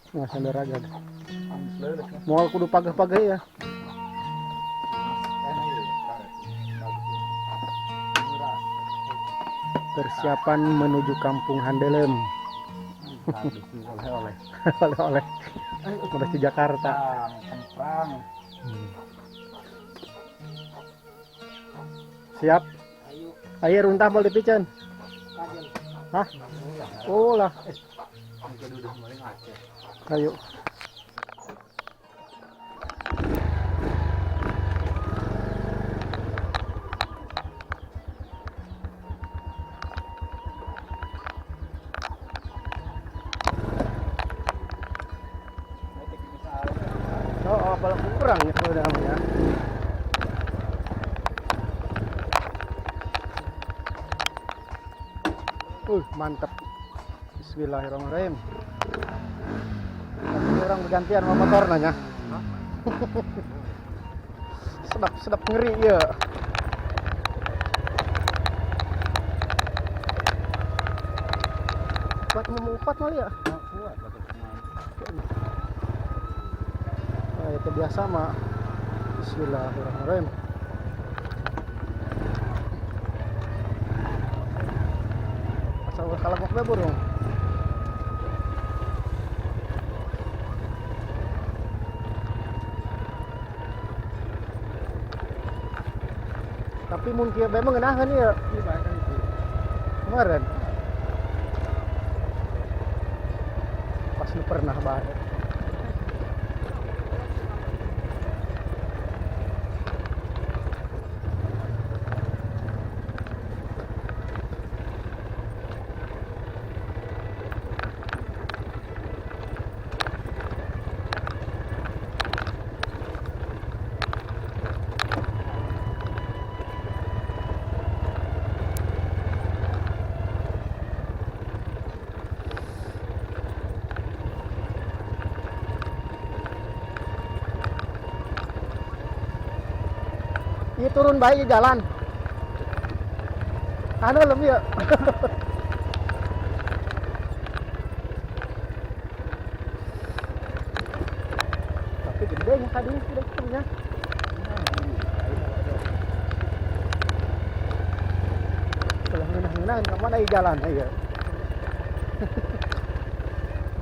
Nggak sadar agak. Moal kudu pagah-pagah ya. Persiapan menuju Kampung Handeuleum. Oleh-oleh. Oleh-oleh. Udah di Jakarta. Semprang. Siap. Ayo runtah mau dipican. Hah? Oh lah. Ayo. Oh, apalah kurang ya kalau udah ya. Mantap. Bismillahirrahmanirrahim. Tapi orang bergantian sama motor nanya. Sedap, sedap ngeri ya. Kuat mau kuat kali ya? Kuat. Nah, itu biasa mah. Bismillahirrahmanirrahim. Asal kalau kok burung. Tapi mungkin memang ngenahan ya kemarin. Pas lu pernah banget. Ini turun baik di jalan. Anu lebih ya. Tapi gedenya tadi sudah punya. Kalau ngenah-ngenah ke mana di jalan ayo.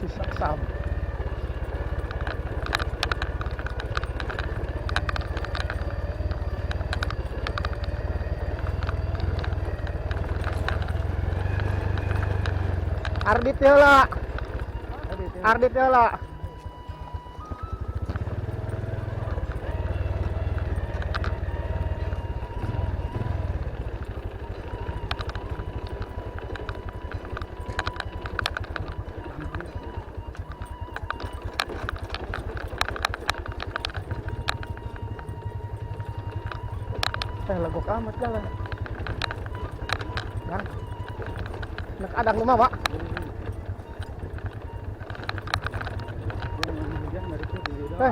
Sisa sam. Ardit heula. Ardit heula. Teh legok amat jalan. Nah. Nek adang nu mah, Pak.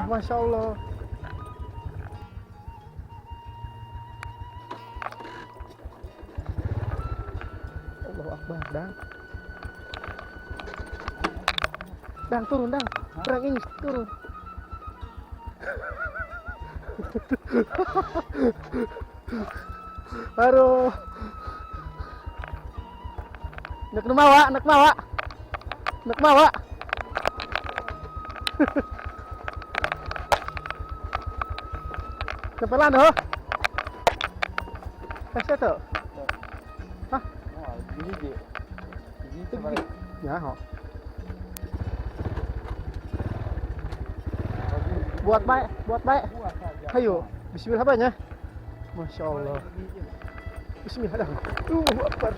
Masya Allah. Allahu Akbar, Dang. Dang, turun, Dang. Kurang ini, turun. Aduh. Nek mawa, nek mawa. Nek mawa. Cepelan oh. Kasih tuh. Hah? Oh, gigi. Gigi coba. Ya, ho. Buat baik, buat baik. Ayo, bismillah banyak. Masya Allah. Bismillah. Akbar.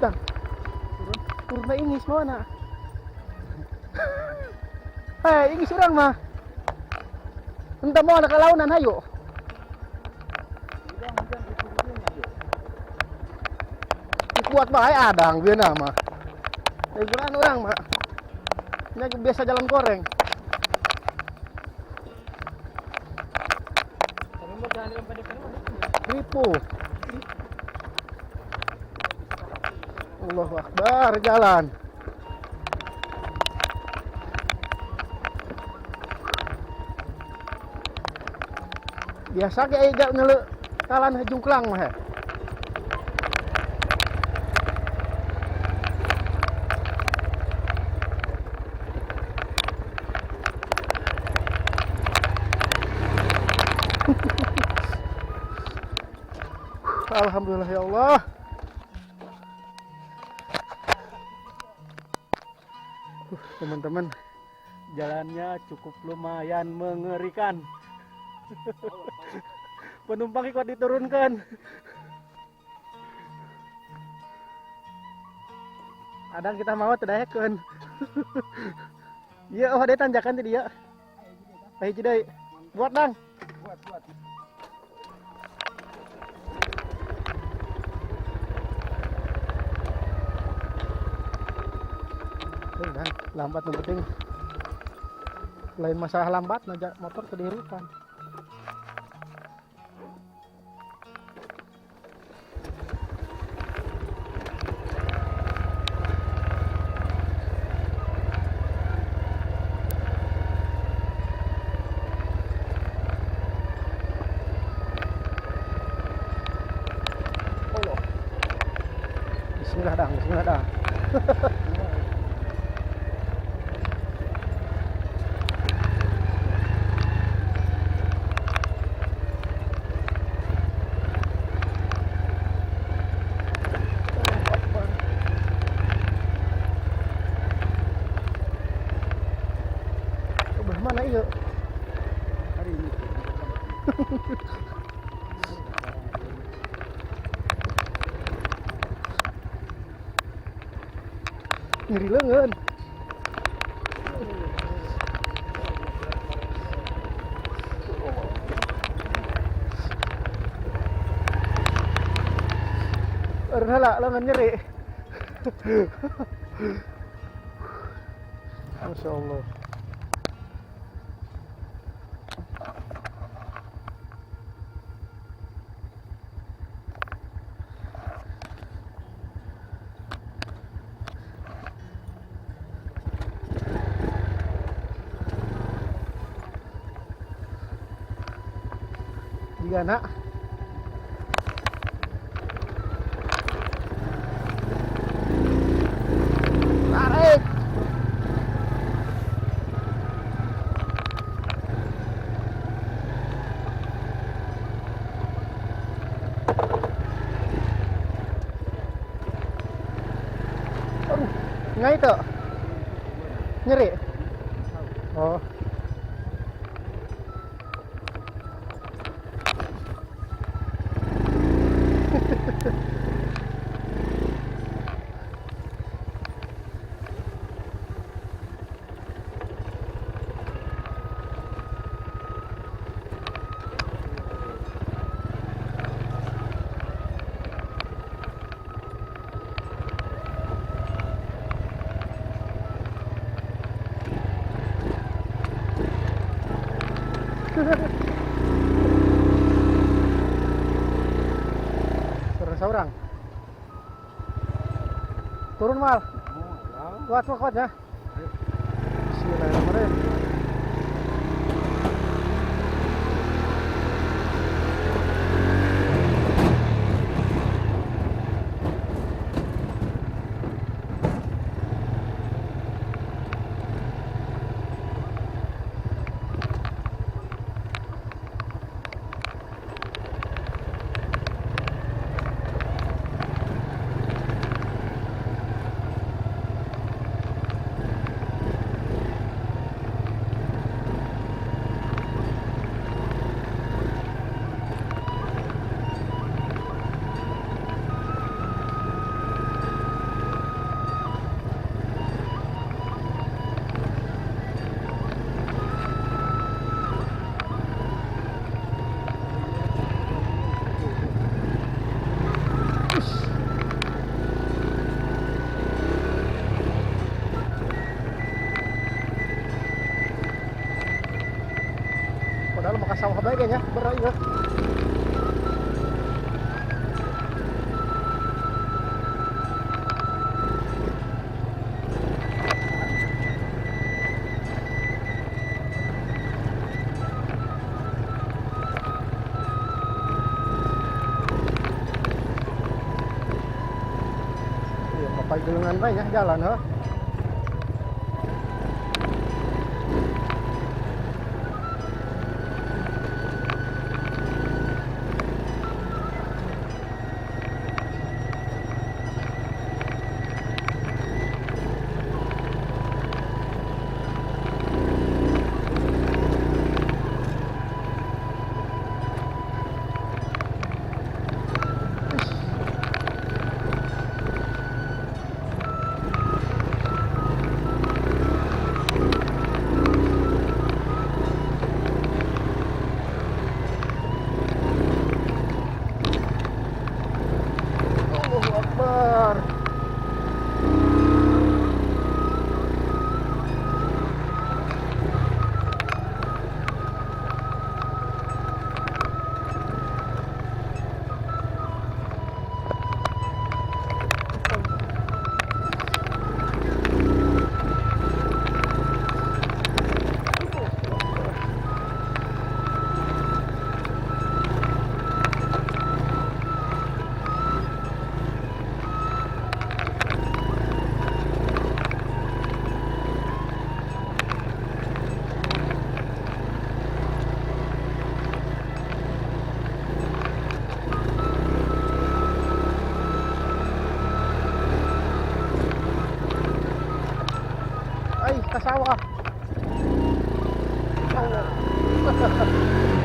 Dang. Turun, turun ini semua nak. Hei, ini surang mah. Entah mau anak launan ayo. Kuat bae adang bieu mah. Hiburan orang mah. Ini biasa jalan goreng. Ripu. Allahu Akbar, jalan. Biasa ge aya ngeuleuh talan jungklang mah. Alhamdulillah ya Allah. Teman-teman, jalannya cukup lumayan mengerikan. Penumpang ikut diturunkan. Adang kita mau tidak. Iya, oh ada tanjakan tadi ya. Hiji deui. Buat dang. Buat, buat. Dang, lambat yang penting. Lain masalah lambat, najak motor ke dihirupan. Allah. Bismillah dang, bismillah dang. Belah mana iya? Hari ini. Nyeri leungeun. Eureun heula leungeun nyeri. Masya Allah. Jika nak. Tarik. Aduh, nggak itu. Nyeri. Oh. Turun seorang. Turun mal. Kuat kuat ya. Bismillahirrahmanirrahim. Padahal maka sawah bae kayaknya berat ya. Pagilingan bae nya jalan heuh. Allahu Akbar. Ay, kasawa. Kasawa.